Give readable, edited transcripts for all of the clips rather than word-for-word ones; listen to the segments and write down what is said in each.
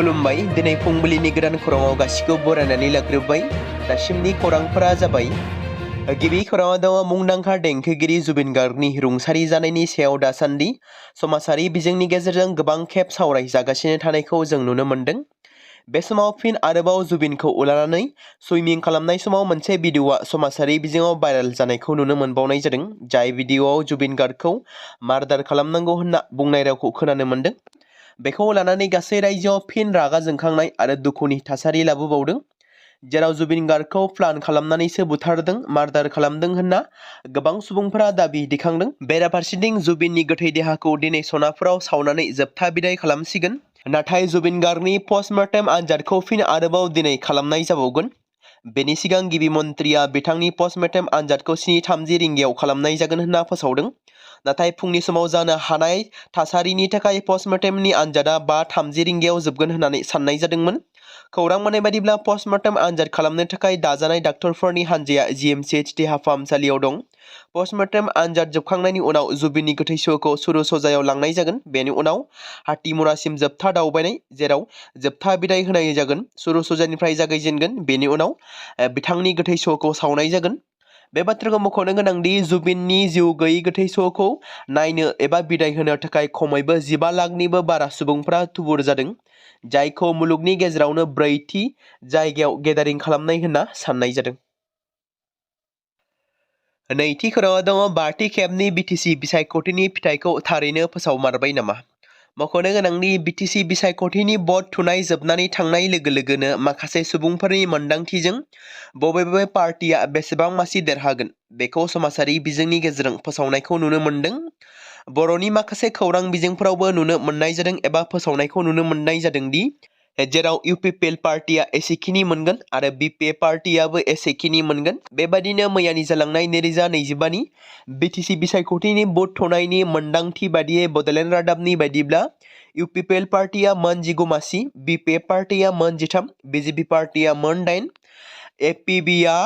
खुलुमबाय दिनै फुंबिलिनि गोदान खौराङाव गासिखौ बरायनानै लाग्रोबाय दासिमनि खौरांफोरा जाबाय गिबि खौराङाव दङ मुंदांखा देंखोगिरि जुबिन गार्गनि रुंसारि जानायनि सायाव दासान्दि समाजारि बिजोंनि गेजेरजों गोबां खेब सावरायजागासिनो थानायखौ जों नुनो मोन्दों। बे समाव फिन आरोबाव जुबिनखौ लानानै सुइमिं खालामनाय समाव मोनसे भिडिअआ समाजारि बिजोङाव भाइरेल जानायखौ नुनो मोनबावनाय जादों। जाय भिडिअआव जुबिन गार्गखौ मार्डार खालामनांगौ होनना बुंनाय रावखौ खोनानो मोन्दों। बेखौ लानानै गासै रायजोआव फिन रागा जोंखांनाय आरो दुखुनि थासारि लाबोबावदों। जेराव जुबिन गार्गखौ प्लान खालामनानैसो बुथारदों मार्डार खालामदों होनना गोबां सुबुंफोरा दाबि दिखांदों। बेराफारसेथिं जुबिननि गोथै देहाखौ दिनै सनापुराव सावनानै जोबथा बिदाय खालामसिगोन। नाथाय जुबिन गार्गनि पस्टमर्टेम आनजादखौ फिन आरोबाव दिनै खालामनाय जाबावगोन। बेनि सिगां गिबि मन्थ्रिया बिथांनि पस्टमर्टेम आनजादखौ 7:30 रिंगायाव खालामनाय जागोन होनना फोसावदों। नाथाय फुंनि समाव जानो हानाय थासारिनि थाखाय पस्टमर्टेमनि आनजादा 5:30 रिंगायाव जोबगोन होननानै साननाय जादोंमोन। खौरां मोननाय बायदिब्ला पस्टमर्टेम आनजाद खालामनो थाखाय दाजानाय डाक्टरफोरनि हानजाया GMCH देहा फाहामसालियाव दं। पस्टमर्टेम आनजाद जोबखांनायनि उनाव जुबिननि गोथै सहखौ सुरु सजायाव लांनाय जागोन। बेनि उनाव हाथिमुरासिम जोबथा दावबायनाय जेराव जोबथा बिदाय होनाय जागोन। सुरु सजानिफ्राय जागायजेनगोन। बेनि उनाव बिथांनि गोथै सहखौ सावनाय जागोन। बे बाथ्राखौ मख'नो गोनांदि जुबिननि जिउ गैयै गोथै सहखौ नायनो एबा बिदाय होनो थाखाय खमैबो 15 लाखनिबो बारा सुबुंफोरा थुबुर जादों। जायखौ मुलुगनि गेजेरावनो 4थि जायगायाव गेदारिं खालामनाय होनना साननाय जादों। नैथि खौराङाव दङ 5थि खेबनि BTC बिसायख'थिनि फिथाइखौ थारैनो फोसावमारबाय नामा? मख'नो गोनांदि BTC बिसायख'थिनि भट थुनाय जोबनानै थांनाय लोगो लोगोनो माखासे सुबुंफोरनि मोनदांथिजों बबे पार्टिया बेसेबां मासि देरहागोन बेखौ समाजारि बिजोंनि गेजेरजों फोसावनायखौ नुनो मोन्दों। बर'नि माखासे खौरां बिजोंफोरावबो नुनो मोननाय जादों एबा फोसावनायखौ नुनो मोननाय जादों दि जेराव UPPL पार्टिया एसेखिनि मोनगोन आरो BPA पार्टियाबो एसेखिनि मोनगोन। बेबादिनो मैयानि जालांनाय 2025नि BTC बिसायख'थिनि भट थुनायनि मोनदांथि बादियै बड'लेण्ड रादाबनि बायदिब्ला UPPL पार्टिया मोन 19 मासि, BPA पार्टिया मोन 13, BJP पार्टिया मोन 8, APBआ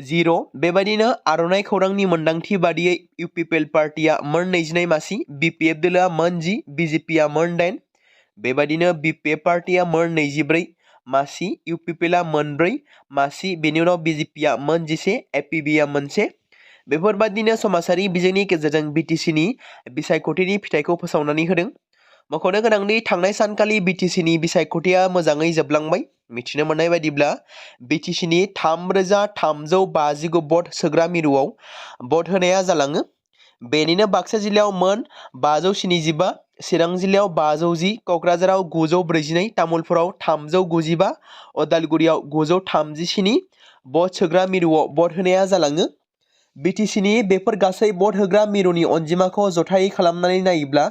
0। बेबादिनो आर'नाइ खौरांनि मोनदांथि बादियै UPPL पार्टिया मोन 22 मासि, BPF दोलोआ मोन 10, BJPआ मोन 8। बेबादिनो BPA पार्टिया मोन 24 मासि, UPPLआ मोन 4 मासि, बेनि उनाव BJPआ मोन 11, APBआ मोन 1। बेफोरबादिनो समाजारि बिजोंनि गेजेरजों BTCनि बिसायख'थिनि फिथाइखौ फोसावनानै होदों। मख'नो गोनांदि थांनाय सानखालि BTCनि बिसायख'थिया मोजाङै जोबलांबाय। मिथिनो मोननाय बायदिब्ला BTCनि 3,359 भट सोग्रा मिरुआव भट होनाया जालाङो। बेनिनो बाक्सा जिल्लायाव मोन 575, चिरां जिल्लायाव 510, क'क्राझाराव 942, तामुलपुराव 395, अदालगुरियाव 937 भट सोग्रा मिरुआव भट होनाया जालाङो। BTCनि बेफोर गासै भट होग्रा मिरुनि अनजिमाखौ जथायै खालामनानै नायोब्ला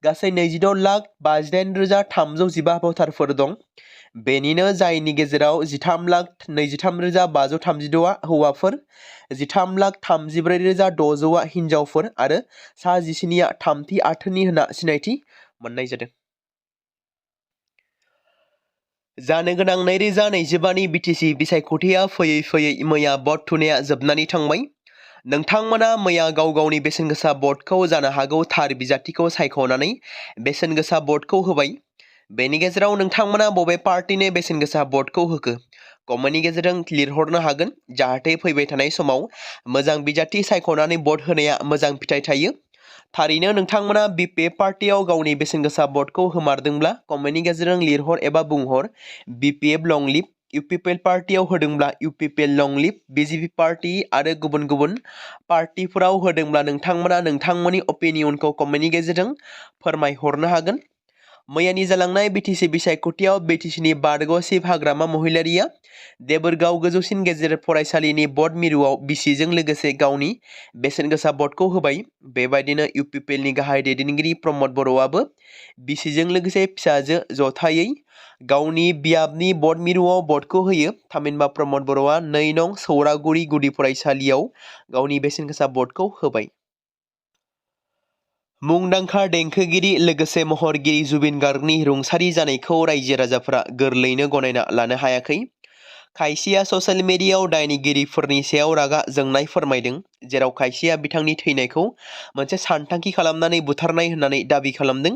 गासै 26,28,315 भटारफोर दं। बेनिनो जायनि गेजेराव 13,23,536आ हौवाफोर, 13,34,600आ हिनजावफोर आरो सा 17आ थामथि आथोननि होनना सिनायथि मोननाय जादों। जानो गोनां 2025नि BTC बिसायख'थिया फैयै फैयै मैया भट थुनाया जोबनानै थांबाय। नोंथांमोना मैया गाव गावनि बेसेन गोसा भटखौ जानो हागौ थार बिजाथिखौ सायख'नानै बेसेन गोसा भटखौ होबाय। बेनि गेजेराव नोंथांमोना बबे पार्टिनो बेसेन गोसा भटखौ होखो कमेन्टनि गेजेरजों लिरहरनो हागोन जाहाथे फैबाय थानाय समाव मोजां बिजाथि सायख'नानै भट होनाया मोजां फिथाइ थायो। थारैनो नोंथांमोना BPA पार्टियाव गावनि बेसेन गोसा भटखौ होमारदोंब्ला कमेन्टनि गेजेरजों लिरहर एबा बुंहर BPF लं लिभ, UPPL पार्टियाव होदोंब्ला UPPL लं लिभ, BJP पार्टी आरो गुबुन गुबुन पार्टिफोराव होदोंब्ला नोंथांमोना नोंथांमोननि अपिनियनखौ कमेन्टनि गेजेरजों फोरमायहरनो हागोन। मैयानि जालांनाय BTC बिसायख'थियाव BTCनि बारग' हाग्रामा महिलारिया देबोरगाव गोजौसिन गेजेर फरायसालिनि भट मिरुआव बिसिजों लोगोसे गावनि बेसेन गोसा भटखौ होबाय। बेबायदिनो UPPLनि गाहाय दैदेनगिरि प्रमद बर'आबो बिसिजों लोगोसे फिसाजो जथायै गावनि बियाबनि भट मिरुआव भटखौ होयो। थामहिनबा प्रमद बर'आ 2 नं सौरागुरि गुदि फरायसालियाव गावनि बेसेन गोसा भटखौ होबाय। मुंदांखा देंखोगिरि लोगोसे महरगिरि जुबिन गार्गनि रुंसारि जानायखौ रायजो राजाफोरा गोरलैयैनो गनायना लानो हायाखै। खायसेया ससियेल मिडियायाव दायनिगिरिफोरनि सायाव रागा जोंनाय फोरमायदों। जेराव खायसेया बिथांनि थैनायखौ मोनसे सानथांखि खालामनानै बुथारनाय होननानै दाबि खालामदों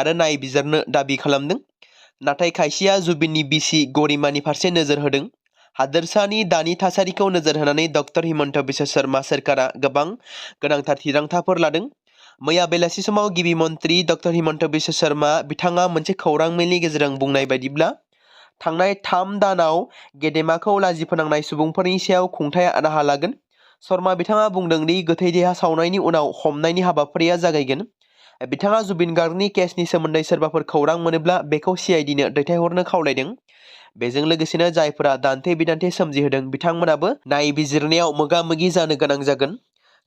आरो नायबिजिरनो दाबि खालामदों। नाथाय खायसेया जुबिननि बिसि गरिमानि फारसे नोजोर होदों। हादोरसानि दानि थासारिखौ नोजोर होनानै डक्टर हिमन्त बिश्व शर्मा सोरखारा गोबां गोनांथार थिरांथाफोर लादों। मैया बेलासि समाव गिबि मन्थ्रि डक्टर हिमन्त बिश्व शर्मा बिथाङा मोनसे खौरां मेलनि गेजेरजों बुंनाय बायदिब्ला थांनाय 3 दानाव गेदेमाखौ लाजि फोनांनाय सुबुंफोरनि सायाव खुंथाय राहा लागोन। शर्मा बिथाङा बुंदों दि गोथै देहा सावनायनि उनाव हमनायनि हाबाफारिया जागायगोन। बिथाङा जुबिन गार्गनि केसनि सोमोन्दै सोरबाफोर खौरां मोनोब्ला बेखौ CIDनो दैथायहरनो खावलायदों। बेजों लोगोसेनो जायफोरा दान्थे बिदान्थे सोमजिहोदों बिथांमोनाबो नायबिजिरनायाव मोगा-मोगि जानो गोनां जागोन।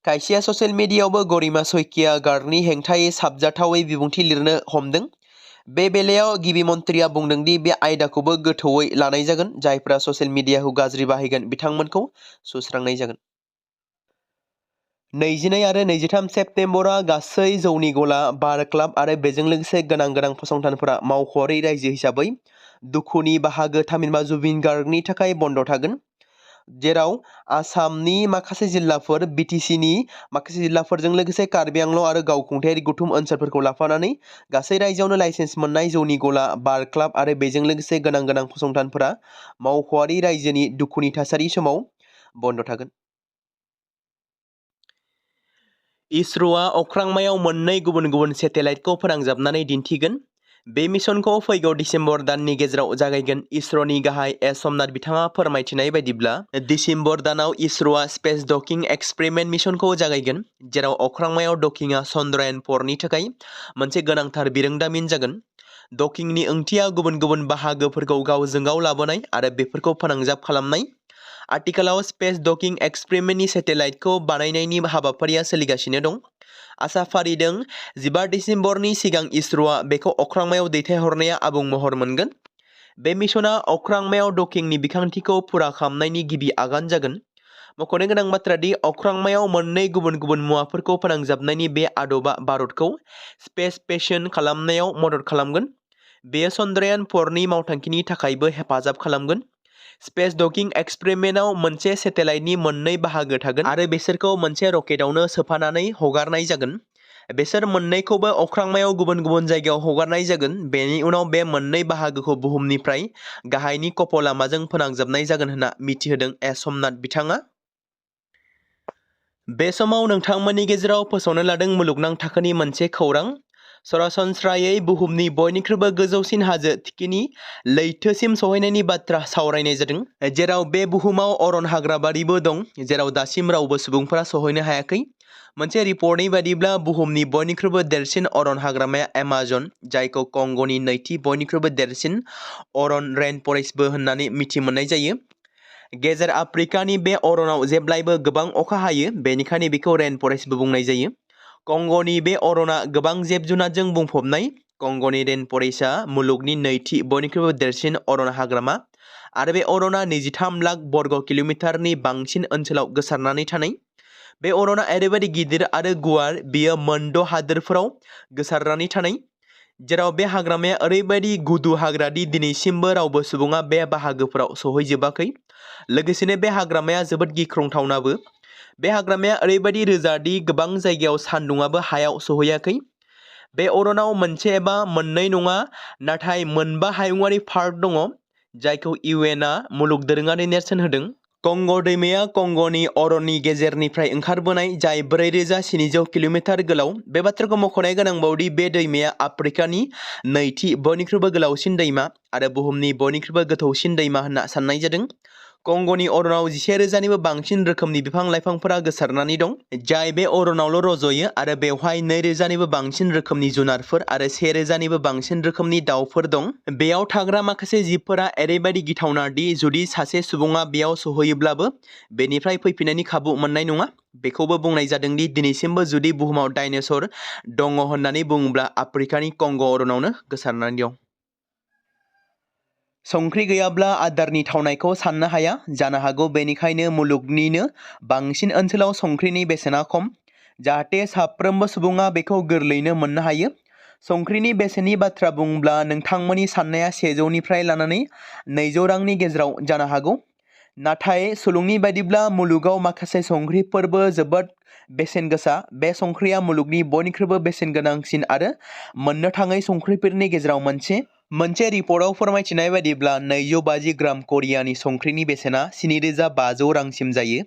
खायसेया ससियेल मिडियायावबो गरिमा सैकिया गार्गनि हेंथायै साबजाथावै बिबुंथि लिरनो हमदों। बे बेलायाव गिबि मन्थ्रिया बुंदों दि बे आयदाखौबो गोथौयै लानाय जागोन। जायफोरा ससियेल मिडियाखौ गाज्रि बाहायगोन बिथांमोनखौ सुस्रांनाय जागोन। 22 आरो 23 सेप्तेम्बरा गासै जौनि गला, बार क्लाब आरो बेजों लोगोसे गोनां फसंथानफोरा मावख'आरि रायजो हिसाबै दुखुनि बाहागो थामहिनबा जुबिन गार्गनि थाखाय बन्द थागोन। जेराव आसामनि माखासे जिल्लाफोर, BTCनि माखासे जिल्लाफोरजों लोगोसे कार्बि आंलं आरो गावखुंथायारि गुथुम ओनसोलफोरखौ लाफानानै गासै रायजोआवनो लाइसेन्स मोननाय जौनि गला, बार क्लाब आरो बेजों लोगोसे गोनां फसंथानफोरा मावख'आरि रायजोनि दुखुनि थासारि समाव बन्द थागोन। इसर'आ अख्रांमायाव मोननै गुबुन सेटेलाइटखौ फोनांजाबनानै दिन्थिगोन। बे मिशनखौ फैगौ दिसेम्बर दाननि गेजेराव जागायगोन। इसर'नि गाहाय सोमनाथ बिथाङा फोरमायथिनाय बायदिब्ला दिसेम्बर दानाव इसर'आ स्पेस डकिं एक्सपेरिमेन्ट मिशनखौ जागायगोन, जेराव अख्रांमायाव डकिंआ चन्द्रायन 4 नि थाखाय मोनसे गोनांथार बिरोंदामिन जागोन। डकिंनि ओंथिया गुबुन बाहागोफोरखौ गावजों गाव लाबोनाय आरो बेफोरखौ फोनांजाब खालामनाय। आथिखालाव स्पेस डकिं एक्सपेरिमेन्टनि सेटेलाइटखौ बानायनायनि हाबाफारिया सोलिगासिनो दं। आसा फारिदों 15 दिसेम्बरनि सिगां इसर'आ बेखौ अख्रांमायाव दैथायहरनाया आबुं महर मोनगोन। बे मिशनआ अख्रांमायाव डकिंनि बिखान्थिखौ फुरा खालामनायनि गिबि आगान जागोन। मख'नो गोनां बाथ्रा दि अख्रांमायाव मोननै गुबुन मुवाफोरखौ फोनांजाबनायनि बे आदबा भारतखौ स्पेस स्टेशन खालामनायाव मदद खालामगोन। बेयो चन्द्रायन 4 नि मावथांखिनि थाखायबो हेफाजाब खालामगोन। स्पेस डकिं एक्सपेरिमेन्टआव मोनसे सेटेलाइटनि मोननै बाहागो थागोन आरो बिसोरखौ मोनसे रकेटावनो सोफानानै हगारनाय जागोन। बिसोर मोननैखौबो अख्रांमायाव गुबुन जायगायाव हगारनाय जागोन। बेनि उनाव बे मोननै बाहागोखौ बुहुमनिफ्राय गाहायनि कप' लामाजों फोनांजाबनाय जागोन होनना मिथिहोदों सोमनाथ बिथाङा। बे समाव नोंथांमोननि गेजेराव फोसावनो लादों मुलुगनां थाखोनि मोनसे खौरां। सरासनस्रायै बुहुमनि बयनिख्रुइबो गोजौसिन हाजो थिखिनि लैथोसिम सौहैनायनि बाथ्रा सावरायनाय जादों, जेराव बे बुहुमाव अरन हाग्राबारिबो दं, जेराव दासिम रावबो सुबुंफोरा सौहैनो हायाखै। मोनसे रिपर्टनि बायदिब्ला बुहुमनि बयनिख्रुइबो देरसिन अरन हाग्रामाया एमाजन, जायखौ कंग'नि नैथि बयनिख्रुइबो देरसिन अरन रेनफरेस्टबो होननानै मिथि मोननाय जायो। गेजेर आफ्रिकानि बे अरनाव जेब्लाबो गोबां अखा हायो, बेनिखायनो बेखौ रेनफरेस्टबो बुंनाय जायो। कंग'नि बे अरना गोबां जिब-जुनारजों बुंफबनाय। कंग'नि रेनफरेस्टआ मुलुगनि नैथि बयनिख्रुइबो देरसिन अरन हाग्रामा आरो बे अरना 23 लाख बर्ग किल'मिटारनि बांसिन ओनसोलाव गोसारनानै थानाय। बे अरना ओरैबायदि गिदिर आरो गुवार, बेयो मोन6 हादोरफोराव गोसारनानै थानाय, जेराव बे हाग्रामाया ओरैबायदि गुदु हाग्रा दि दिनैसिमबो रावबो सुबुङा बे बाहागोफोराव सौहैजोबाखै। लोगोसेनो बे हाग्रामाया जोबोद गिख्रंथावनाबो। बे हाग्रामाया ओरैबायदि रोजा दि गोबां जायगायाव सान्दुंआबो हायाव सौहैयाखै। बे अरनाव मोनसे एबा मोननै नङा, नाथाय 5 हायुङारि पार्क दङ, जायखौ UN आ मुलुग दोरोङारि नेरसोन होदों। कंग' दैमाया कंग'नि अरननि गेजेरनिफ्राय ओंखारबोनाय, जाय 4700 किल'मिटार गोलाव। बे बाथ्राखौ मख'नाय गोनांबावदि बे दैमाया आफ्रिकानि नैथि बयनिख्रुइबो गोलावसिन दैमा आरो बुहुमनि बयनिख्रुइबो गोथौसिन दैमा होनना साननाय जादों। कंग'नि अरनाव 10,000निबो बांसिन रोखोमनि बिफां-लाइफांफोरा गोसारनानै दं, जाय बे अरनावल' रज'यो आरो बेवहाय 2,000निबो बांसिन रोखोमनि जुनारफोर आरो 1,000निबो बांसिन रोखोमनि दाउफोर दं। बेयाव थाग्रा माखासे जिबफोरा ओरैबायदि गिथावना दि जुदि सासे सुबुङा बेयाव सौहैयोब्लाबो बेनिफ्राय फैफिननायनि खाबु मोननाय नङा। बेखौबो बुंनाय जादों दि दिनैसिमबो जुदि बुहुमाव डायनासर दङ होननानै बुङोब्ला आफ्रिकानि कंग' अरनावनो गोसारनानै दं। संख्रि गैयाब्ला आदारनि थावनायखौ साननो हाया। जानो हागौ बेनिखायनो मुलुगनिनो बांसिन ओनसोलाव संख्रिनि बेसेना खम, जाहाथे साफ्रोमबो सुबुङा बेखौ गोरलैयैनो मोननो हायो। संख्रिनि बेसेननि बाथ्रा बुङोब्ला नोंथांमोननि साननाया 100 निफ्राय लानानै 200 रांनि गेजेराव जानो हागौ। नाथाय सुलुंनि बायदिब्ला मुलुगाव माखासे संख्रिफोरबो जोबोद बेसेन गोसा। बे संख्रिया मुलुगनि बयनिख्रुइबो बेसेन गोनांसिन आरो मोननो थाङै संख्रिफोरनि गेजेराव मोनसे। मोनसे रिपर्टआव फोरमायथिनाय बायदिब्ला 250 ग्राम करियानि संख्रिनि बेसेना 7,500 रांसिम जायो।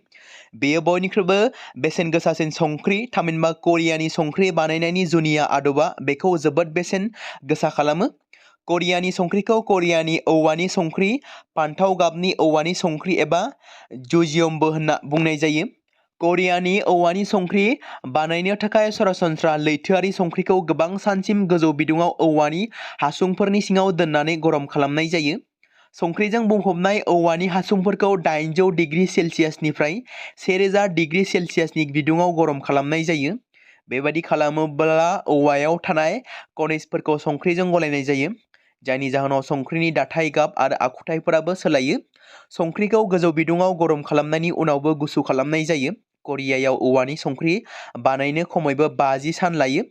बेयो बयनिख्रुइबो बेसेन गोसासिन संख्रि, थामहिनबा करियानि संख्रि बानायनायनि जुनिया आदबा बेखौ जोबोद बेसेन गोसा खालामो। करियानि संख्रिखौ करियानि औवानि संख्रि, फान्थाव गाबनि औवानि संख्रि एबा जुजियमबो होनना बुंनाय जायो। करियानि औवानि संख्रि बानायनो थाखाय सरासनस्रा लैथोआरि संख्रिखौ गोबां सानसिम गोजौ बिदुङाव औवानि हासुंफोरनि सिङाव दोननानै गरम खालामनाय जायो। संख्रिजों बुंफबनाय औवानि हासुंफोरखौ 800 डिग्री सेल्सियासनिफ्राय 1000 डिग्री सेल्सियासनि बिदुङाव गरम खालामनाय जायो। बेबादि खालामोब्ला औवायाव थानाय खनिजफोरखौ संख्रिजों गलायनाय जायो, जायनि जाहोनाव संख्रिनि दाथाय, गाब आरो आखुथायफोराबो सोलायो। संख्रिखौ गोजौ बिदुङाव गरम खालामनायनि उनावबो गुसु खालामनाय जायो। करियायाव औवानि संख्रि बानायनो खमैबो 50 सान लायो।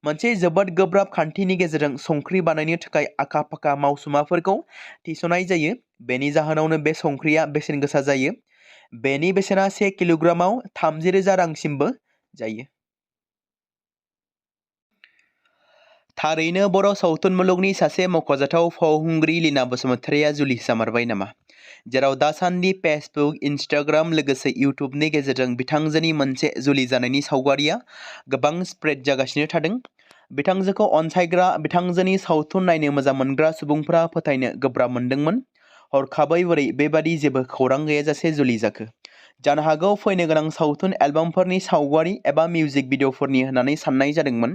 मोनसे जोबोद गोब्राब खान्थिनि गेजेरजों संख्रि बानायनो थाखाय आखा-फाखा मावसुमाफोरखौ थिसननाय जायो। बेनि जाहोनावनो बे संख्रिया बेसेन गोसा जायो। बेनि बेसेना 1 किल'ग्रामाव 30,000 रांसिमबो जायो। थारैनो बर' सावथुन मुलुगनि सासे मख'जाथाव फावखुंग्रि लीना बसुमतारिया जुलि जामारबाय नामा? जेराव दासान्दि फेसबुक, इन्स्टाग्राम लोगोसे इउटुबनि गेजेरजों बिथांजोनि मोनसे जुलि जानायनि सावगारिया गोबां स्प्रेड जागासिनो थादों। बिथांजोखौ अनसायग्रा, बिथांजोनि सावथुन नायनो मोजां मोनग्रा सुबुंफोरा फोथायनो गोब्राब मोनदोंमोन। हरखाबै बोरै बेबादि जेबो खौरां गैयाजासे जुलि जाखो? जानो हागौ फैनो गोनां सावथुन एलबामफोरनि सावगारि एबा मिउजिक भिडिअफोरनि होननानै साननाय जादोंमोन।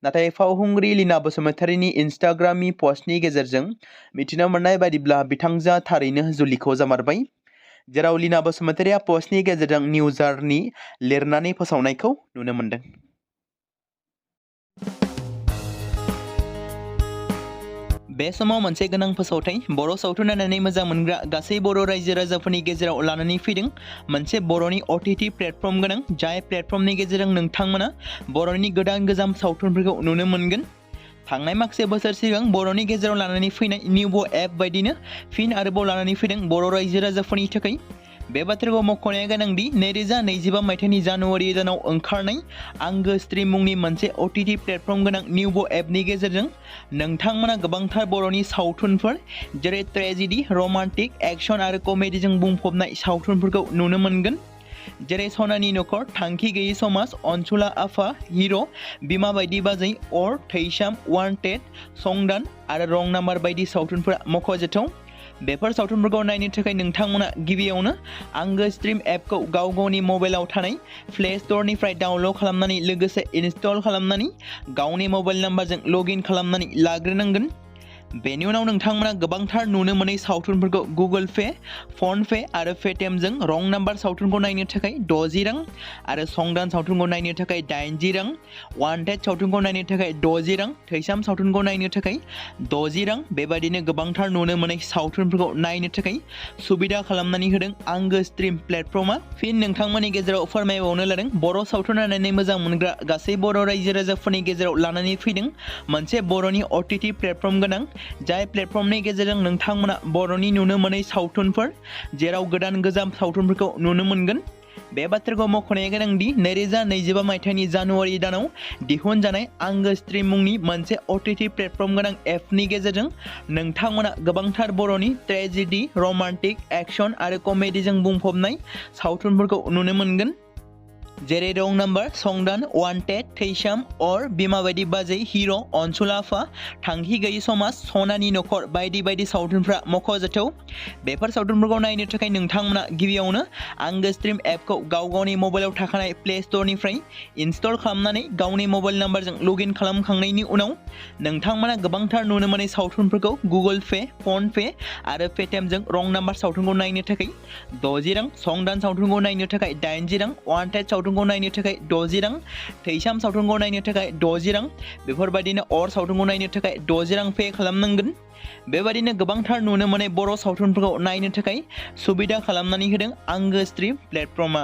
नाथाय फावखुंग्रि लीना बसुमतारिनि इन्स्टाग्रामनि पस्टनि गेजेरजों मिथिनो मोननाय बायदिब्ला बिथांजोआ थारैनो जुलिखौ जामारबाय। जेराव लीना बसुमतारिया पस्टनि गेजेरजों निउ जार्नी लिरनानै फोसावनायखौ नुनो मोनदों। बे समाव मोनसे गोनां फोसावथाय बर' सावथुन नायनानै मोजां मोनग्रा गासै बर' रायजो राजाफोरनि गेजेराव लानानै फैदों। मोनसे बर'नि OTT प्लेटफर्म गोनां, जाय प्लेटफर्मनि गेजेरजों नोंथांमोना बर'नि गोदान गोजाम सावथुनफोरखौ नुनो मोनगोन। थांनाय माखासे बोसोर सिगां बर'नि गेजेराव लानानै फैनाय निउ एप बायदिनो फिन आरोबाव लानानै फैदों बर' रायजो राजाफोरनि थाखाय। बे बाथ्राखौ मख'नाया गोनांदि 2025 मायथाइनि जानुवारि दानाव ओंखारनाय आंगो स्ट्रिम मुंनि मोनसे OTT प्लेटफर्म गोनां निउ एपनि गेजेरजों नोंथांमोना गोबांथार बर'नि सावथुनफोर जेरै ट्रेजेडी, रमान्टिक, एक्शन आरो कमेडीजों बुंफबनाय सावथुनफोरखौ नुनो मोनगोन। जेरै सनानि नखर, थांखि गैयै समाज, अनसुला आफा, हिर', बिमा बायदि बाजै, अर, थैसाम, वान्टेड, संदान आरो रं नाम्बार बायदि सावथुनफोरा मख'जाथाव। बेफोर सावथुनफोरखौ नायनो थाखाय नोंथांमोना गिबियावनो आंगो स्ट्रिम एपखौ गावनि मबाइलाव थानाय प्ले स्ट'रनिफ्राय डाउनल'ड खालामनानै लोगोसे इनस्टल खालामनानै गावनि मबाइल नाम्बारजों लगइन खालामनानै लाग्रोनांगोन। बेनि उनाव नोंथांमोना गोबांथार नुनो मोनै सावथुनफोरखौ गुगोल पे, फन पे आरो पेटिएमजों रं नाम्बार सावथुनखौ नायनो थाखाय 60 रां आरो संदान सावथुनखौ नायनो थाखाय 80 रां, वान्टेड सावथुनखौ नायनो थाखाय 60 रां, थैसाम सावथुनखौ नायनो थाखाय 60 रां बेबायदिनो गोबांथार नुनो मोनै सावथुनफोरखौ नायनो थाखाय सुबिदा खालामनानै होदों आंगो स्ट्रिम प्लेटफर्मा। फिन नोंथांमोननि गेजेराव फोरमायबावनो लादों बर' सावथुन नायनानै मोजां मोनग्रा गासै बर' रायजो राजाफोरनि गेजेराव लानानै फैदों मोनसे बर'नि OTT प्लेटफर्म गोनां, जाय प्लेटफर्मनि गेजेरजों नोंथांमोना बर'नि नुनो मोनै सावथुनफोर जेराव गोदान गोजाम सावथुनफोरखौ नुनो मोनगोन। बे बाथ्राखौ मख'नाया गोनांदि 2025 मायथाइनि जानुवारि दानाव दिहुनजानाय आंगो स्ट्रिम मुंनि मोनसे OTT प्लेटफर्म गोनां एपनि गेजेरजों नोंथांमोना गोबांथार बर'नि ट्रेजेडी, रमान्टिक, एक्शन आरो कमेडीजों बुंफबनाय सावथुनफोरखौ नुनो मोनगोन। जेरै रं नाम्बार, संदान, वान्टेड, थैसाम, अर, बिमा बायदि बाजै, हिर', अनसुला आफा, थांखि गैयै समाज, सनानि नखर बायदि बायदि सावथुनफ्रा मख'जाथाव। बेफोर सावथुनफोरखौ नायनो थाखाय नोंथांमोना गिबियावनो आंगो स्ट्रिम एपखौ गावनि मबाइलाव थाखानाय प्ले स्ट'रनिफ्राय इनस्टल खालामनानै गावनि मबाइल नाम्बारजों लगइन खालामखांनायनि उनाव नोंथांमोना गोबांथार नुनो मोनै सावथुनफोरखौ गुगोल पे, फन पे आरो पेटिएमजों रं नाम्बार सावथुनखौ नायनो थाखाय 60 रां, संदान सावथुनखौ नायनो थाखाय 80 रां, वान्टेड सावथुनखौ नायनो थाखाय 60 रां, थैसाम सावथुनखौ नायनो थाखाय 60 रां बेफोरबायदिनो अर सावथुनखौ नायनो थाखाय 60 रां पे खालामनांगोन। बेबायदिनो गोबांथार नुनो मोनै बर' सावथुनफोरखौ नायनो थाखाय सुबिदा खालामनानै होदों आंगो स्ट्रिम प्लेटफर्मा।